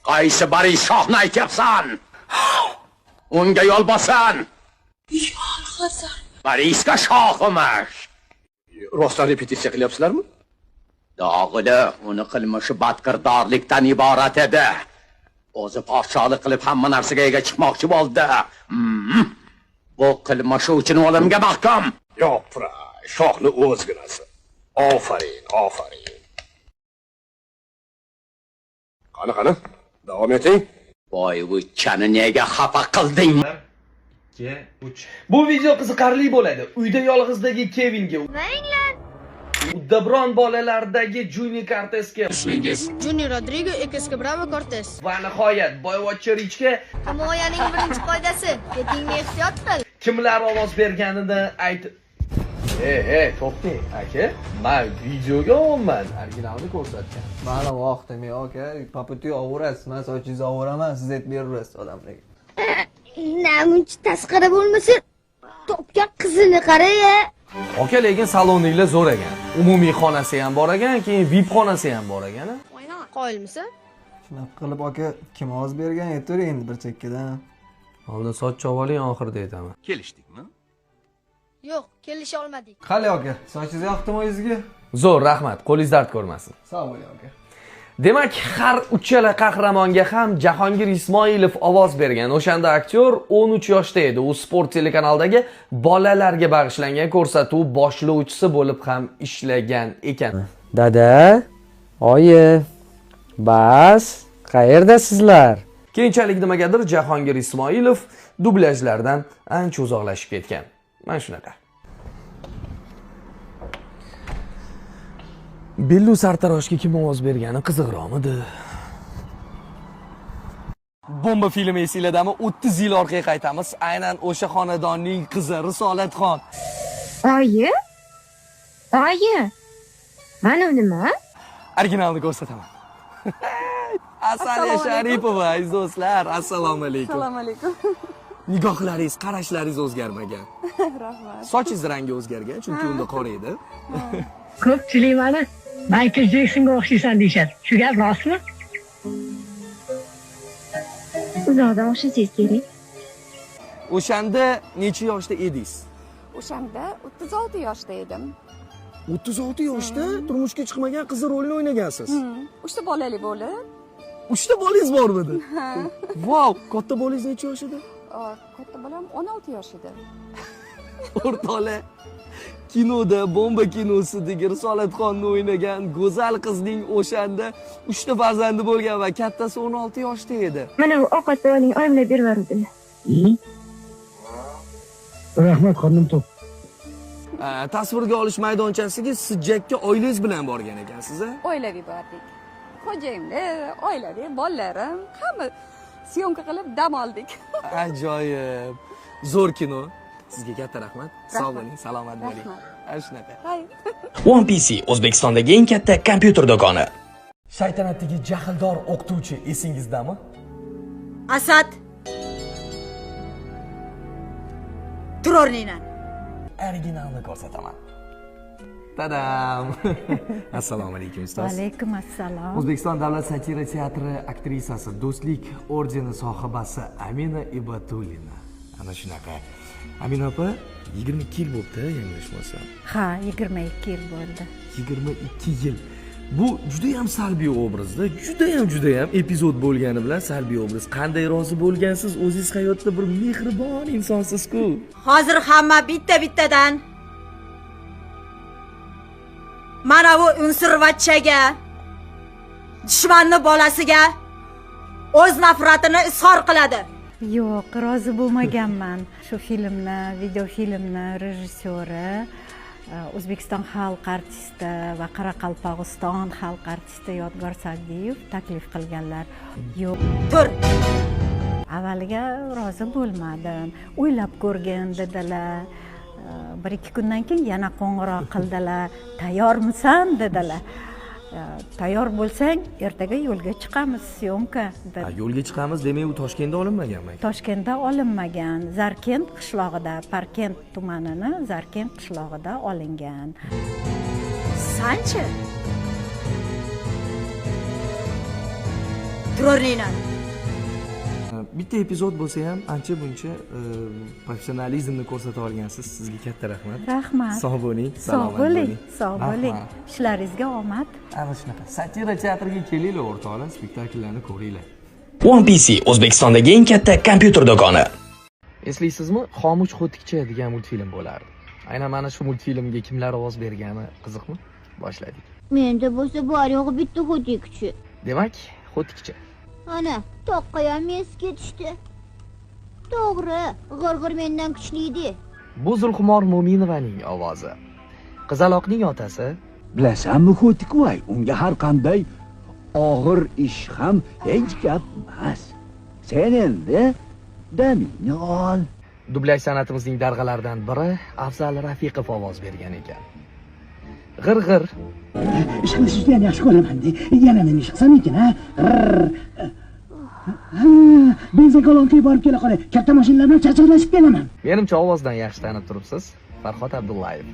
Qaysi Boris shohni aytyapsan? Unga yo'l bosan. Yolg'izar. Boriska shohimish. Rostdan repetitsiya qilyapsizlarmi? Dog'ili, uni qilmishi badkirdorlikdan iborat edi. O'zi podshohlik qilib hamma narsaga ega chiqmoqchi bo'ldi. Bu qilmishi uchun o'limga mahkum. Yo'q, pura, shohni o'zginasi. Ofarin, ofarin. Qani, qani, davom eting. Boyvuchchani nega xafa qilding? 2 3. Bu video qiziqarli bo'ladi. Uyda yolg'izdagi Kevinga, Uddaburon bolalardagi Juni Cortezga, Juni Rodrigo Ekeska Bravo Cortez. Va nihoyat Boyvachcha Richga Himoyaning birinchi qoidasi: ketingni ehtiyot qil. Kimlar ovoz berganini ayt. Ey, to'xtang, aka. Men videoga olman, originalni ko'rsatgan. Mani vaqtim yo'q, aka. Paputi ovurasiz, men sochingizni ovuraman, siz aytib beraverasiz odamlarga. Namuncha tasqara bo'lmasa, topgan qizini qara-ya. Aka, lekin saloninglar zo'r ekan. Umumiy xonasi ham bor ekan, keyin VIP xonasi ham bor ekan. Qoyilmisan? Shunaqa qilib aka, kim ovoz bergan aytavering endi bir chekkadan. Oldin soch chop oling, oxirida aytaman. Kelishdikmi? Yo'q, kelisha olmadik. Qali aka, sochingiz yoqdimi o'zingizga? Zo'r, rahmat. Qo'lingiz dard ko'rmasin. Sog' bo'ling aka. Demak, har uchala qahramonga ham Jahongir Ismoilov ovoz bergan. O'shanda aktyor 13 yoshda edi. U Sport telekanalidagi bolalarga bag'ishlangan ko'rsatuv boshlovchisi bo'lib ham ishlagan ekan. Dada, oyi, bas, qayerdasizlar? Keyinchalik nimagadir Jahongir Ismoilov dublyajlardan ancha uzoqlashib ketgan. Mana shunaqa. Bellu sartaroshga kim ovoz bergani qiziqroqmidi? Bomba filmi esinglardami? 30 yil orqaga qaytamiz. Aynan o'sha xonadonning qizi Risolatxon. Oyi? Oyi? Mana nima? Originalni ko'rsataman. Asaliya Sharipova, aziz do'stlar, assalomu alaykum. Assalomu alaykum. Nigohlaringiz, qarashlaringiz o'zgarmagan. Rahmat. Sochingiz rangi o'zgargan, chunki unda qora edi. Ko'pchilik mani Michael Jacksonga o'xshaysan deyishadi. Shu gap rostmi? Uzoqdan o'xshasangiz kerak. O'shanda necha yoshda edingiz? O'shanda 36 yoshda edim. 36 yoshda turmushga chiqmagan qizi rolini o'ynagansiz. 3 ta bolali bo'lib. 3 ta bolangiz bormidi? Vau, katta bolangiz necha yosh edi? Katta bolam 16 yosh edi. O'rtoqlar, kinoda Bomba kinosidagi Risolatxonni o'ynagan go'zal qizning o'shanda 3 ta farzandi bo'lgan va kattasi 16 yoshda edi. Mana bu ovqatni oling, oyimlar bervordilar. Rahmat, qornim to'q. Tasvirga olish maydonchasiga Sijjakka oilangiz bilan borgan ekansiz, a? Oilaviy bordik. Xo'jayinlar, oilaviy, bolalarim, hamma syomka qilib dam oldik. Ajoyib. Zo'r kino. Sizga katta rahmat. Sog' bo'ling, salomat bo'ling. Ana shunaqa. One PC O'zbekistondagi eng katta kompyuter do'koni. Shaytanatdagi jahldor o'qituvchi esingizdami? Asad. Tur o'rningdan. Originalni ko'rsataman. Tadam. Assalomu alaykum ustoz. Alaykum assalom. O'zbekiston Davlat satira teatri aktrisasi, Do'stlik ordeni sohibasi Amina Ibatullina. Ana shunaqa. Amina opa, 22 yil bo'libdi, yanglishmasam. Ha, 22 yil bo'ldi. 22 yil. Bu juda ham salbiy obrazda, juda ham epizod bo'lgani bilan salbiy obraz. Qanday rozi bo'lgansiz? O'zingiz hayotda bir mehribon insonsiz-ku. Hozir hamma bitta-bittadan mana bu unsurvachchaga, dushmanni bolasiga o'z nafratini izhor qiladi. Yo'q, rozi bo'lmaganman. Shu filmni, videofilmni rejissyori O'zbekiston xalq artisti va Qoraqalpog'iston xalq artisti Yodgor Sa'diyev taklif qilganlar. Yo'q. Tur. Avvaliga rozi bo'lmadim. O'ylab ko'rgin dedilar. Bir ikki kundan keyin yana qo'ng'iroq qildilar. Tayyormisan dedilar. Tayyor bo'lsang, ertaga yo'lga chiqamiz, syomka. Yo'lga chiqamiz demak, u Toshkentda olinmaganmi? Toshkentda olinmagan, Zarkent qishlog'ida, Parkent tumanini Zarkent qishlog'ida olingan. Sanchi? O'rningni. Bitta epizod bo'lsa ham ancha buncha professionalizmni ko'rsata olgansiz. Sizga katta rahmat. Rahmat. Sog' bo'ling, Sog' salomat bo'ling, bo'ling. Sog' bo'ling. Rahmat. Ishlaringizga omad. Ana shunaqa. Satira teatriga kelinglar, o'rtoqlar, spektakllarni ko'ringlar. One PC O'zbekistondagi eng katta kompyuter do'koni. Eslaysizmi, Xomush xo'tikcha degan multfilm bo'lardi. Aynan mana shu multfilmga kimlar ovoz bergani qiziqmi? Boshladik. Menda bo'lsa bor yo'g'i bitta xo'tikchi. Demak, xo'tikcha. Ana, toqqayam esi ketishdi. To'g'ri, g'irg'ir mendan kuchli. Bu Zulxumor Mo'minovaning ovozi. Qizaloqning otasi Bilasanmi, Xo'tikvoy, unga har qanday og'ir ish ham hech gap emas. Sen endi damingni ol. Dublyaj san'atimizning darg'alaridan biri Afzal Rafiqov ovoz bergan ekan. G'ir-g'ir. Ish qilishni judayam yaxshi ko'raman. Yana nima ish qilsam ekan, ha? Ha, benzin kolonkaga borib kela qolay. Katta mashinalar bilan chaqchaqlashib kelaman. Menimcha ovozdan yaxshi tanib turibsiz. Farhod Abdullayev.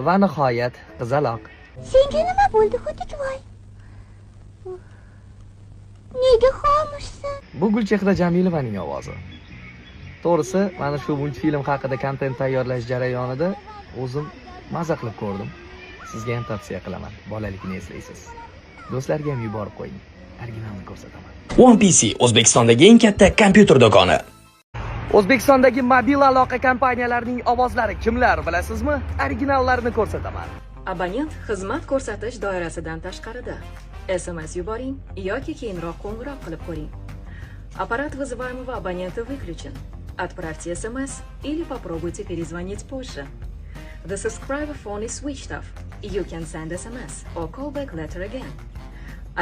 Va nihoyat qizaloq. Senga nima bo'ldi, Xo'tikvoy? Nega xomushsan? Bu Gulchehra Jamilovaning ovozi. To'g'risi, mana shu multfilm haqida kontent tayyorlash jarayonida o'zim maza qilib ko'rdim. Sizga ham tavsiya qilaman. Bolalikni eslaysiz. Do'stlarga ham yuborib qo'ying. Originalni ko'rsataman. One PC O'zbekistondagi eng katta kompyuter do'koni. O'zbekistondagi mobil aloqa kompaniyalarining ovozlari kimlar bilasizmi? Originallarni ko'rsataman. Abonent xizmat ko'rsatish doirasidan tashqarida. SMS yuboring yoki keyinroq qo'ng'iroq qilib ko'ring. Аппарат вызываемого абонента выключен. Отправьте SMS или попробуйте перезвонить позже. The subscriber phone is switched off. You can send SMS or call back later again.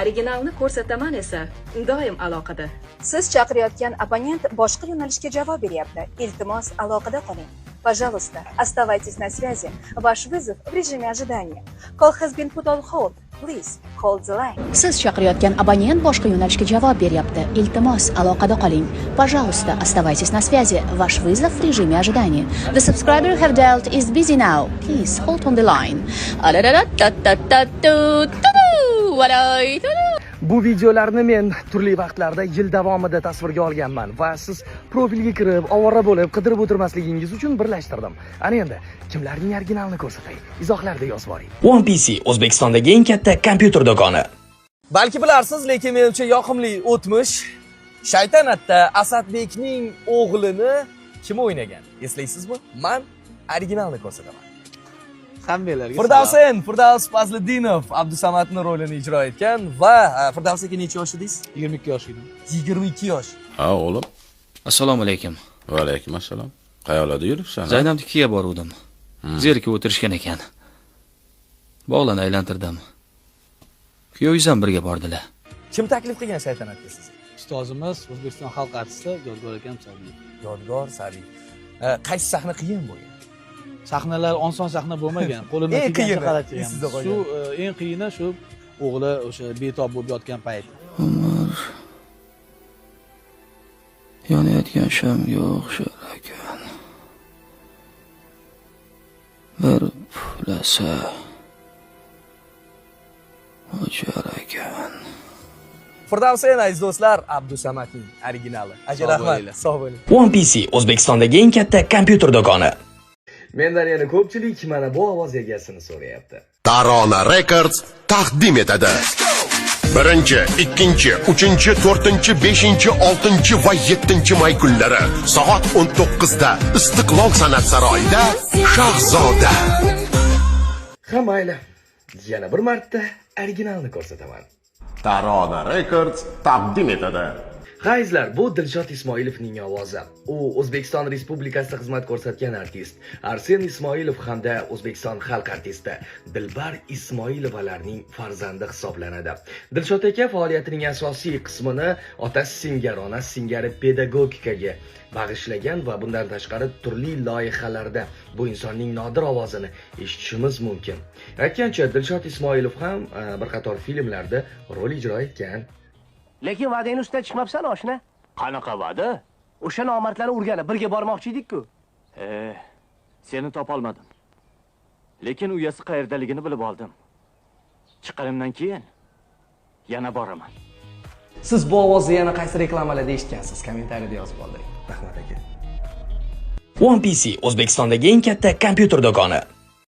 Originalni ko'rsataman esa doim aloqada. Siz chaqirayotgan abonent boshqa yo'nalishga javob beryapti. Iltimos, aloqada qoling. Пожалуйста, оставайтесь на связи. Ваш вызов в режиме ожидания. Call has been put on hold. Please hold the line. Siz chaqirayotgan abonent boshqa yo'nalishga javob beryapti. Iltimos, aloqada qoling. Пожалуйста, оставайтесь на связи. Ваш вызов в режиме ожидания. The subscriber you have dialed is busy now. Please hold on the line. Bu videolarni men turli vaqtlarda yil davomida tasvirga olganman va siz profilga kirib, ovora bo'lib, qidirib o'tirmasligingiz uchun birlashtirdim. Ana endi kimlarning originalini ko'rsatay? Izohlarda yozib boring. One PC O'zbekistondagi eng katta kompyuter do'koni. Balki bilarsiz, lekin menimcha yoqimli o'tmish Shaytanatda Asadbekning o'g'lini kim o'ynagan? Eslaysizmi? Men originalni ko'rsataman. Hammanglarga Firdavs, Firdavs Fazliddinov Abdusamadni rolini ijro etgan va Firdavs aka necha yosh edingiz? 22 yosh edim. 22 yosh. Ha, o'g'lim. Assalomu alaykum. Va alaykum assalom. Qayoqlarda yuribsan? Zaynabnikiga boruvdim. Zerikib o'tirishgan ekan. Bog'larni aylantirdim. Kuyovingiz ham birga bordilar. Kim taklif qilgan Shaytanatga sizni? Ustozimiz O'zbekiston xalq artisti Yodgor akam Sa'diyev. Yodgor Sa'diyev. Qaysi sahna qiyin bo'lgan? Sahnalar oson sahna bo'lmagan. Qo'limdan Eng kelgancha qiyini, g'alati esingizda qilganmiz. qolgan. Shu eng qiyini shu o'g'li o'sha betob bo'lib yotgan payt. Umr yonayotgan shamga o'xshar ekan. Bir puflasa o'char ekan. Firdavs aziz do'stlar, Abdusamadning originali. Aka Sog' rahmat, bo'linglar. Sog' bo'ling. One PC O'zbekistondagi eng katta kompyuter do'koni. Mendan yana ko'pchilik mana bu ovoz egasini so'rayapti. Tarona Records taqdim etadi. 1, 2, 3, 4, 5, 6 va 7 may kunlari soat 19 da Istiqlol san'at saroyida Shahzoda. Ha, mayli. Yana bir marta originalni ko'rsataman. Tarona Records taqdim etadi. Ha, azizlar, bu Dilshod Ismoilovning ovozi. U O'zbekiston Respublikasida xizmat ko'rsatgan artist Arsen Ismoilov hamda O'zbekiston xalq artisti Dilbar Ismoilovalarning farzandi hisoblanadi. Dilshod aka faoliyatining asosiy qismini otasi singari, onasi singari pedagogikaga bag'ishlagan va bundan tashqari turli loyihalarda bu insonning nodir ovozini eshitishimiz mumkin. Aytgancha, Dilshod Ismoilov ham bir qator filmlarda rol ijro etgan. Lekin va'dangni ustidan chiqmabsan, oshna. Qanaqa va'da? O'sha nomardlarni urgani birga bormoqchi edik-ku. Seni topolmadim. Lekin uyasi qayerdaligini bilib oldim. Chiqqanimdan keyin yana boraman. Siz bu ovozni yana qaysi reklamalarda eshitgansiz? Kommentariyada yozib qoldiring. Rahmat aka. One PC O'zbekistondagi eng katta kompyuter do'koni.